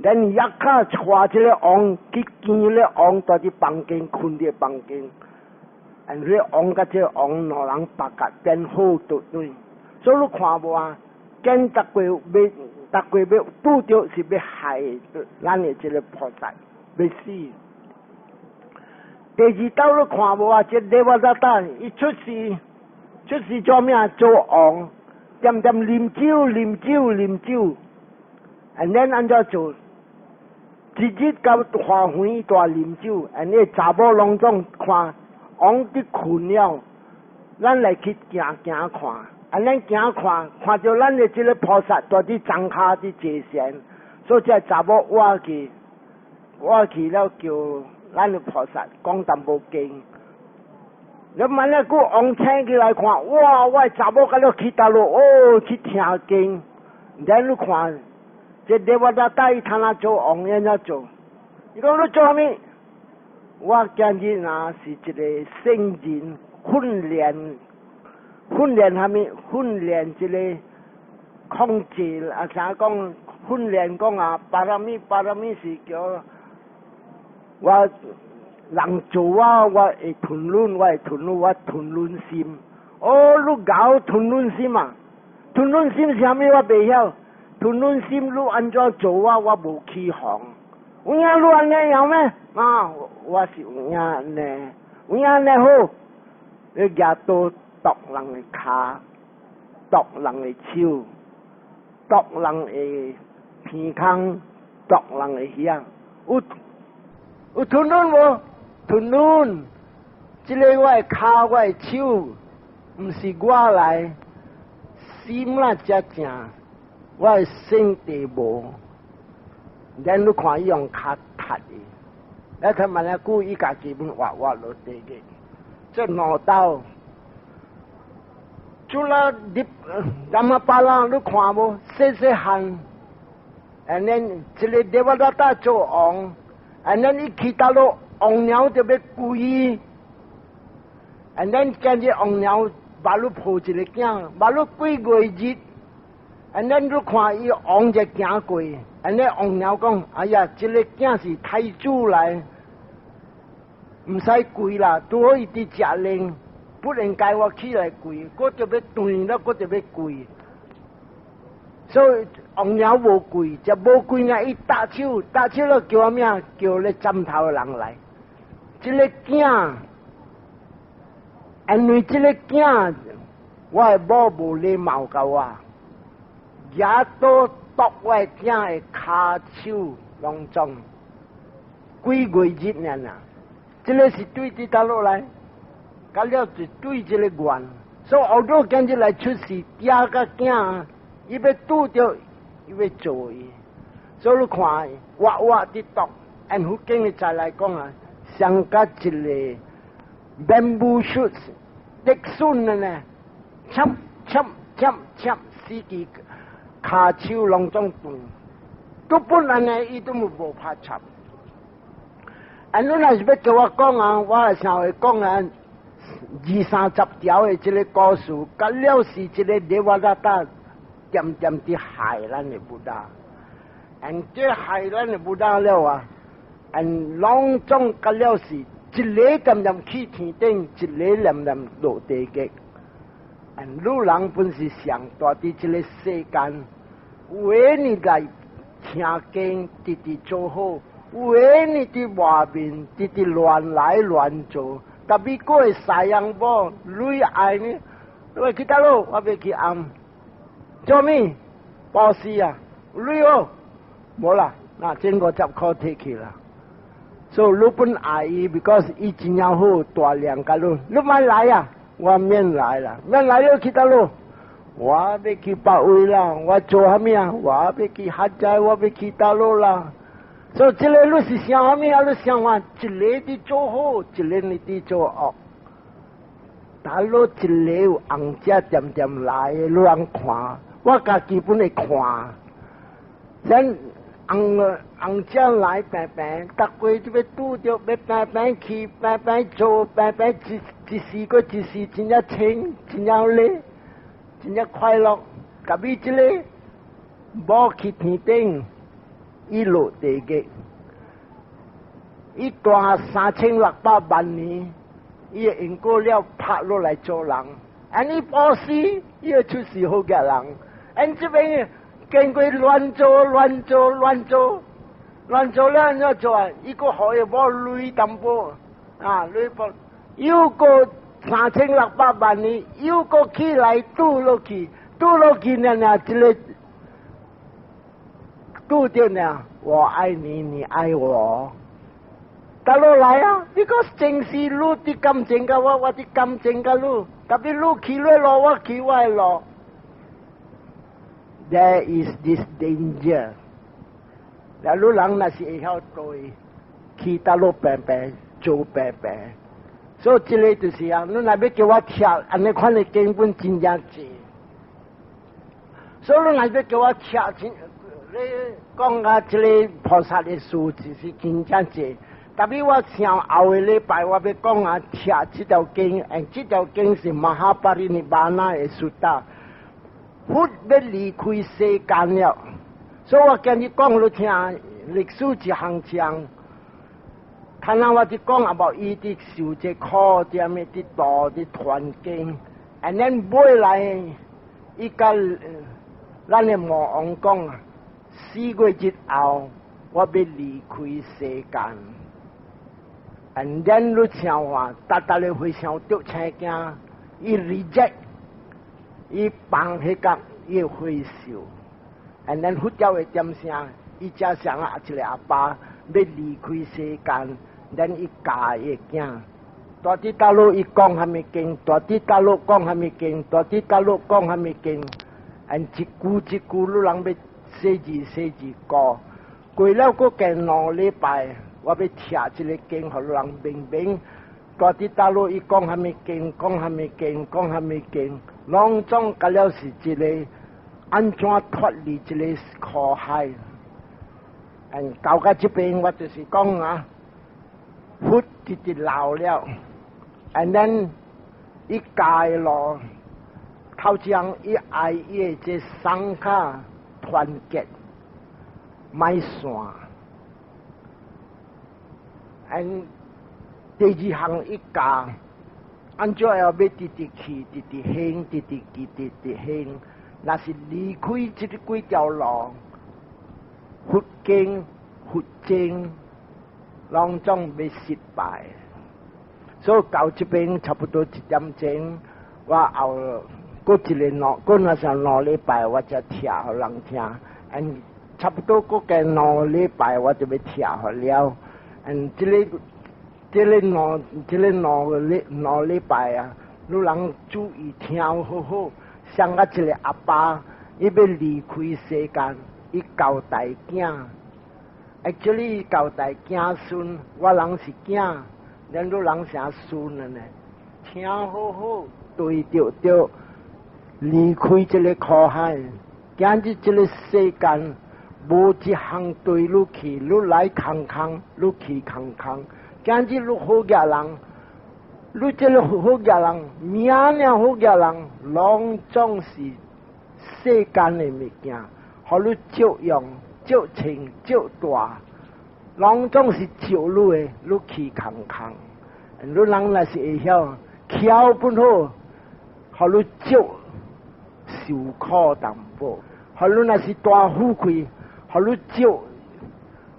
Speaker 1: 咱藥卡帶這个王去見咧王，蹛佇房間睏佇房間，按彼王佮這个王兩人縛甲變好對對。所以你看無啊？見逐過欲逐過欲拄著是欲害咱的這个菩薩欲死。第二道你看無啊？這德瓦達達伊出世，出世做咩？做王，恬恬啉酒，啉酒，啉酒，and then 按怎做？一日到花園蹛啉酒，and 呢查某攏總看王佇睏了，咱來去行行看，按咱行看，看著咱的這个菩薩蹛佇床跤佇坐禪，所以這查某倚去，倚去了叫咱的菩薩講淡薄經，你萬一個王醒起來看，哇！我的查某佮了去佗落？哦，去聽經。然你看，這德瓦達達伊通啊做王，按怎做？伊講你做啥物？我今日啊是一个聖人訓練，訓練啥物？訓練這个控制啊，啥講？訓練講啊，巴羅蜜，巴羅蜜是叫我人做我，我會吞忍，我會吞忍，我吞忍心。哦，你𠢕吞忍心啊？吞忍心是啥物？我袂曉。吞忍心，你按怎做我，我無起哄。有影你按呢樣咩？啊，我是有影按呢，有影按呢好。你舉刀剁人的跤，剁人的手，剁人的鼻孔，剁人的耳。有吞忍無？吞忍。這个我的跤，我的手，毋是我來，心啦才正，我的身體無。咱你看伊用跤踢伊，來他問下久，伊家己本活活落地嘅，這兩刀。除了你 Dhammapala，你看無？細細漢，and then 這个 Devadatta 做王，and then 伊去倒落王娘就欲跪，and then 見這王娘把你抱一个囝，把你幾月日，and then 你看伊王就行過，and then 王娘講：哎呀，這个囝是太子來，毋使跪啦，拄好伊佇食奶。不應該我起來跪，我就欲斷了，我就欲跪。所以王娘無跪，就無跪呢。伊搭手，搭手了叫啥物？叫咧斬頭的人來。這个囝，因為這个囝，我的某無禮貌共我，舉刀剁我的囝的跤手攏總幾月日爾啊？這个是對佇佗落來？到了就對這个願，所以後頭今日來出世，爹佮囝，伊欲拄著，伊欲做伊，所以你看，活活佇剁，按佛經的再來講啊，像佮一个 bamboo shoots，竹筍的呢，切切切切，死支跤手攏總斷，都本來呢，伊都無拍插。啊，你若是欲叫我講啊，我會想會講啊。二三十條的這个故事，到了是這个 Devadatta 恬恬佇害咱的 Buddha，and 這害咱的 Buddha 了啊，and 攏總到了是一个恬恬去天頂，一个恬恬落地獄。and 汝人本是上大佇這个世間，有的你來聽經，直直做好；有的你佇外面，直直亂來亂做。特別閣會西洋某，女愛呢？你欲去佗落？我欲去暗，做咩？布施啊，鐳哦，無啦，那這50箍提去啦。所以你本愛伊，because 伊真正好，大量共你，你莫來啊！我免來啦，免來你去佗落？我欲去別位啦，我做啥物啊？我欲去喝齋，我欲去佗落啦。所以這个你是想啥物啊？你想話一个佇做好，一个你佇做惡。佗落一个有紅者恬恬來的，你通看，我家己本會看。咱紅紅者來平平，逐過就欲拄著，欲平平去，平平做，平平一一時閣一時，真正清，真正禮，真正快樂。共比這个某去天頂，伊落地獄，伊蹛3600萬年，伊會因果了拍落來做人。按呢布施，伊會出世好個人。按這邊經過亂做、亂做、亂做、亂做了，按怎做啊？伊閣予伊某鐳淡薄啊，鐳薄，又閣3600萬年，又閣起來拄落去，拄落去呢呢，這个拄著呢，我愛你，你愛我。佗落來啊！because 前世你佇感情佮我，我佇感情佮你，特別你去你路，我去我的路。There is this danger。那汝人若是會曉對，去佗落平平做平平，所以這个就是啊，你若欲叫我聽，按呢款的經本真正濟。所以你若欲叫我聽，真你講啊，這个菩薩的事，就是真正濟。特別我想後個禮拜我欲講啊，聽這條經，and 這條經是 Mahaparinibbana 的 Sutta，佛欲離開世間了，所以我今日講予聽，歷史一項一項。看下我佇講啊，無伊佇受這苦，佇啥物佇度佇傳經，and then 尾來伊佮咱的魔王講啊，4月日後我欲離開世間。And then 你聽話，逐逐个和尚著青驚，伊 reject，伊放彼個伊回壽。And then 佛教的點聲，伊才想啊，一個阿爸欲離開世間，then 伊教伊囝。蹛佇大陸伊講啥物經，蹛佇大陸講啥物經，蹛佇大陸講啥物經，and 一句一句你人欲細字細字過，過了閣加2禮拜，我欲聽這个經，予人明明。蹛佇大陸伊講啥物經，講啥物經，講啥物經，攏總甲了是一个按怎脫離這个苦海。嗯，到到這邊我就是講啊，佛直直老了。And then 伊教路，頭前伊愛伊的這 Sangha 團結，莫散。And 第二項伊教，按怎要欲直直去，直直行，直直去，直直行。若是離開這个幾條路，佛經、佛經，攏總欲失敗。所以到這邊差不多1點鐘，我後閣一个兩，閣若上2禮拜，我才聽予人聽。And 差不多閣加兩禮拜，我就欲聽予了。And 這个兩禮拜啊，你人注意聽好好。像啊一个阿爸，伊欲離開世間，伊交代囝，actually 交代囝孫，我人是囝。咱你人啥孫了呢？聽好好，對著著，離開這个苦海，今日這个世間無一項對你去，你來空空，你去空空。今日你好額人，你這个好額人，名爾好額人，攏總是世間的物件，予你借用、借穿、借帶。攏總是借你的，你去空空。你人若是會曉巧本好，予你借受苦淡薄；予你若是大富貴，予你借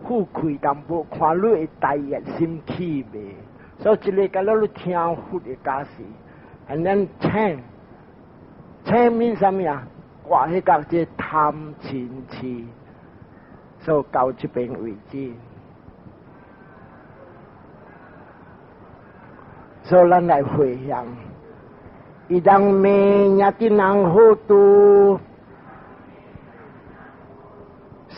Speaker 1: 富貴淡薄，看你會大熱心起袂？所以這个敢若你聽佛的教示，and then 請請免啥物啊？掛彼個這貪嗔癡，所以到這邊為止。所以咱來回向，idam me ñātinam hotu，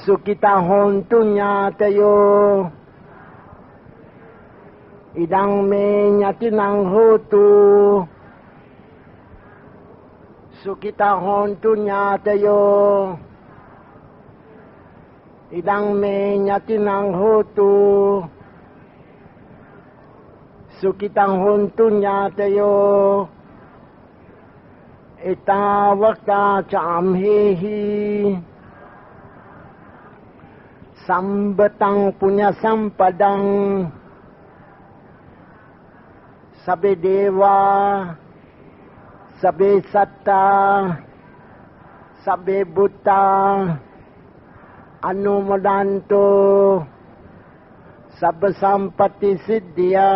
Speaker 1: sukhita hontu ñātayo，idam me ñātinam hotu， sukhita hontu ñātayo，idam me ñātinam hotu， sukhita hontu ñātayo ettāvatā ca amhehi sambhatam puññasampadam sabbe devā sabbe sattā sabbe bhūtā anumodantu sabba sampatti siddhiyā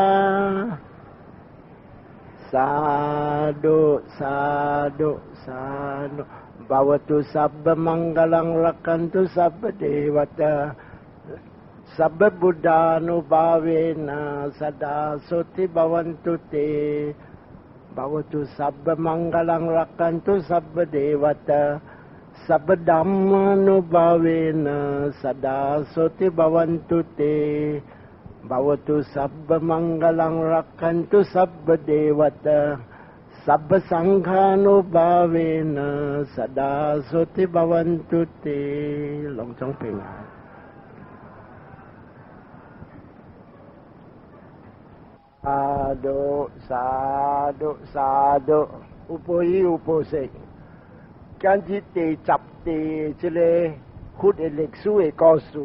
Speaker 1: Sadhu sadhu sadhu bhavatu sabba mangalam rakkhantu sabba devatā sabba buddhānubhāvena sadā soti bhavantu te bhavatu sabba mangalam rakkhantu sabba devatā sabba dhammānubhāvena sadā soti bhavantu te bhavatu sabba mangalam rakkhantu sabba devatā sabba saṅghānubhāvena sadā soti bhavantu te 攏總平安。Sadhu sadhu sadhu，有報喜有報色。今日第十地這个佛的歷史的故事，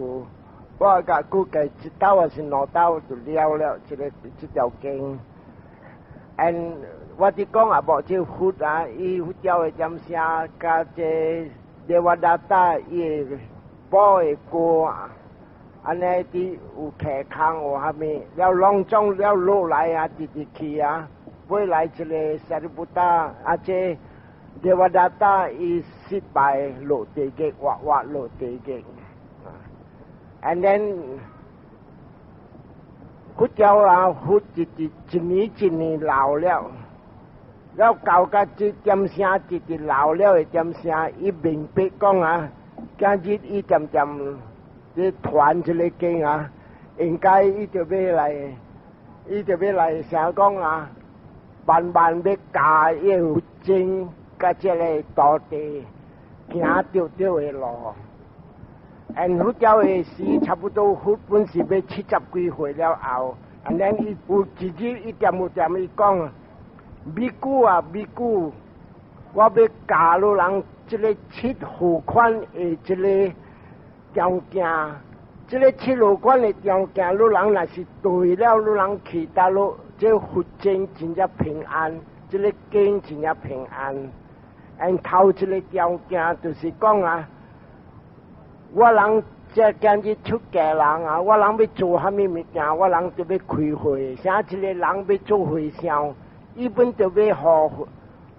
Speaker 1: 我共估計一斗還是兩斗就了了，這个這條經。And 我佇講啊，無這佛啊，伊佛教的點聲，佮這 Devadatta 伊寶的鍋啊，按呢佇有徛空有蝦米，了攏總了落來啊，直直去啊，尾來一個 Sariputta 啊，這 Devadatta 伊失敗落地獄，活活落地獄。And then 佛教啊，佛直直一年一年老了，了到甲這點聲直直老了的點聲，伊明白講啊，今日伊漸漸咧傳這個經啊，應該伊就欲來，伊就欲來啥講啊，慢慢欲教伊佛經，佮這個徒弟行著對的路。And 佛教的時差不多，佛本是欲七十幾歲了後，and then 伊有一日伊恬有恬伊講，比丘啊比丘，我欲教汝人這个七號款的這个條件，這个七號款的條件，汝人若是對了，汝人去佗落，這佛經真正平安，這个經真正平安。And 頭一个條件就是講啊，我人這今日出家人啊，我人欲做蝦米物件，我人就欲開會。啥一個人欲做和尚，伊本就欲予，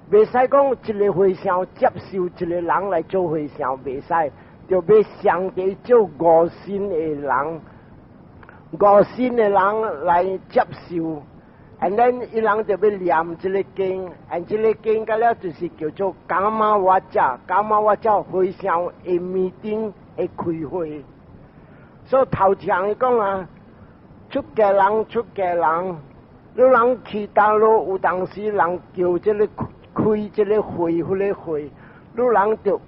Speaker 1: 袂使講一个和尚接受一個人來做和尚，袂使，就欲上帝做五身的人，五身的人來接受。And then 伊人就欲念這个經，and 這个經個了就是叫做 Kamma Vaca，Kamma Vaca 和尚的 meeting 的開會。所以頭一項伊講啊，出家人出家人，汝人去佗落有當時人叫這个開這个會，彼个會，汝人就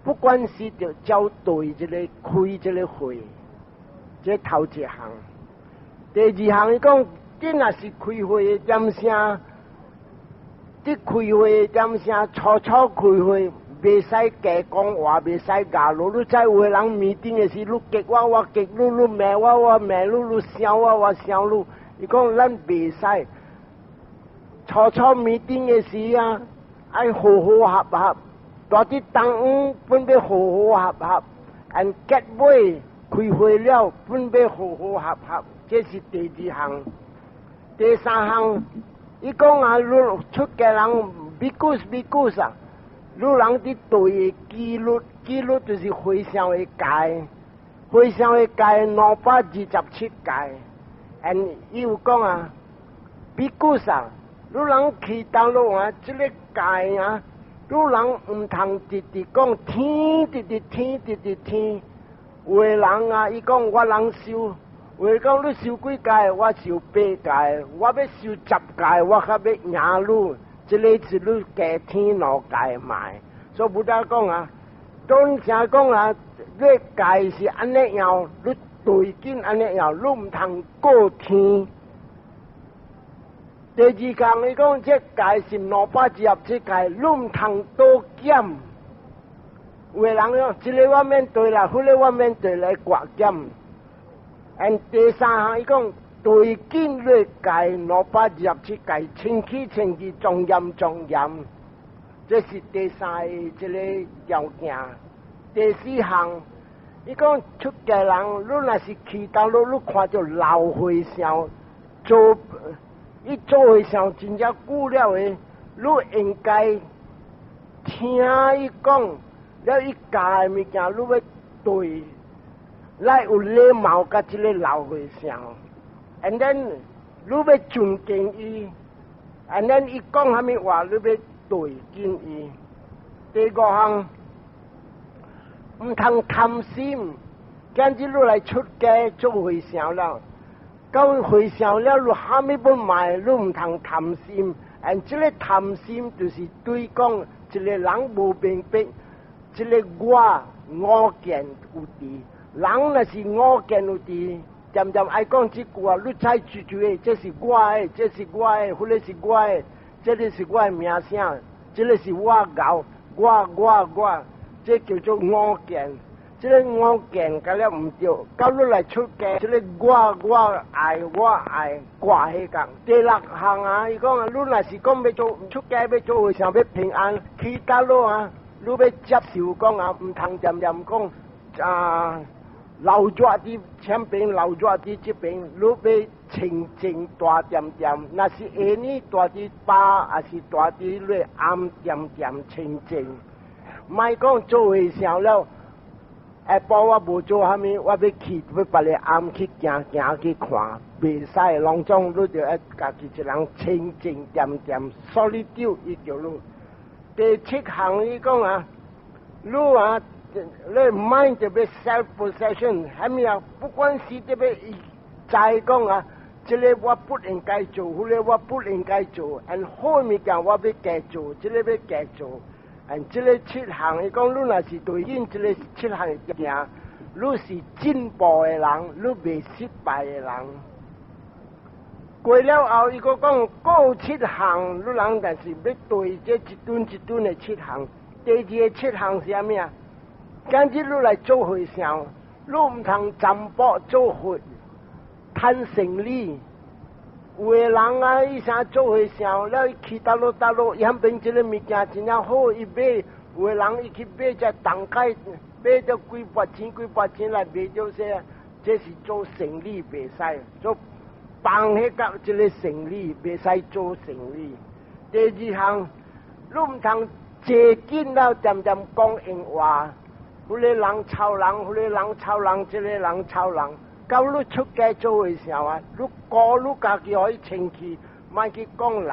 Speaker 1: 不管是就照對這个開這个會，這頭一項。第二項伊講，你若是開會的點聲，佇開會的點聲，初初開會，袂使加講話，袂使咬落。你知有的人 meeting 的時，你激我，我激你；你罵我，我罵你；你笑我，我笑你。伊講咱袂使初初 meeting 的時啊，愛和和合合，蹛佇當晚本欲和和合合，and 結尾開會了本欲和和合合，這是第二項。第三項，伊講啊，汝出家人，bhikkhus bhikkhus 啊，汝人佇對紀律，紀律就是和尚的戒，和尚的戒227戒。and 伊有講啊，bhikkhus 啊，汝人去佗落啊，這个戒啊，汝人毋通直直講聽，直直聽，直直聽。有的人啊，伊講我人修。有的講你修幾戒，我修八戒，我欲修十戒，我較欲贏你。這个是你加添兩戒嘛。所以 Buddha 講啊，當正講啊，你戒是按呢樣，你對緊按呢樣，你毋通過添。第二項伊講，這戒是227戒，你毋通多減。有的人講，這个我免對啦，彼个我免對來割減。and 第三項伊講對緊你戒227戒，清氣清氣，莊嚴莊嚴，這是第三个這个條件。第四項，伊講出家人，你若是去佗落，你看著老和尚做，伊做和尚真正久了的，你應該聽伊講，了伊教的物件，你欲對。來有禮貌佮這个老和尚，and then 你欲尊敬伊，and then 伊講啥物話，你欲對敬伊。第五項，毋通貪心，今日你來出家做和尚了，到和尚了，你啥物欲買，你毋通貪心。and 這个貪心就是對講，一个人無明白，這个我我見有佇。人若是我見有佇，漸漸愛講這句話，你猜住住的，這是我的，這是我的，彼个是我的，這个是我的名聲，這个是我𠢕，我我我，這叫做我見。這个我見甲了毋對，到你來出家，這个我我愛我愛掛彼工。第六項啊，伊講啊，你若是講欲做出家欲做和尚欲平安，去佗落啊，你欲接受講啊，毋通恬恬講啊，流熱佇前邊，流熱佇這邊，你欲清靜大恬恬。若是下暝蹛佇吧，抑是蹛佇你暗恬恬清靜。莫講做和尚了，下晡我無做啥物，我欲去欲別个暗去行行去看，袂使，攏總你著愛家己一人清靜恬恬，solitude 伊叫你。第七項伊講啊，你啊，你 mind 著欲 self possession，啥物啊？不管是著欲知講啊，這个我不應該做，彼个我不應該做，and 好物件我欲加做，這个欲加做。and 這个七項，伊講你若是對應這个七項行，你是進步的人，你袂失敗的人。過了後，伊閣講過七項，你人但是欲對這一頓一頓的七項。第二个七項是啥物啊？今日你來做和尚，你毋通占卜做佛，趁生理。有的人啊，伊啥做和尚了，伊去佗落佗落，伊遐邊這个物件真正好，伊買。有的人伊去買隻重蓋，買著幾百錢幾百錢來賣著些，這是做生理袂使，做放彼個這个生理袂使做生理。第二項，你毋通坐緊了，恬恬講閒話，彼个人吵人，彼个人吵人，這个人吵人。到你出家做的時候啊，你顧你家己予伊清氣，莫去講人。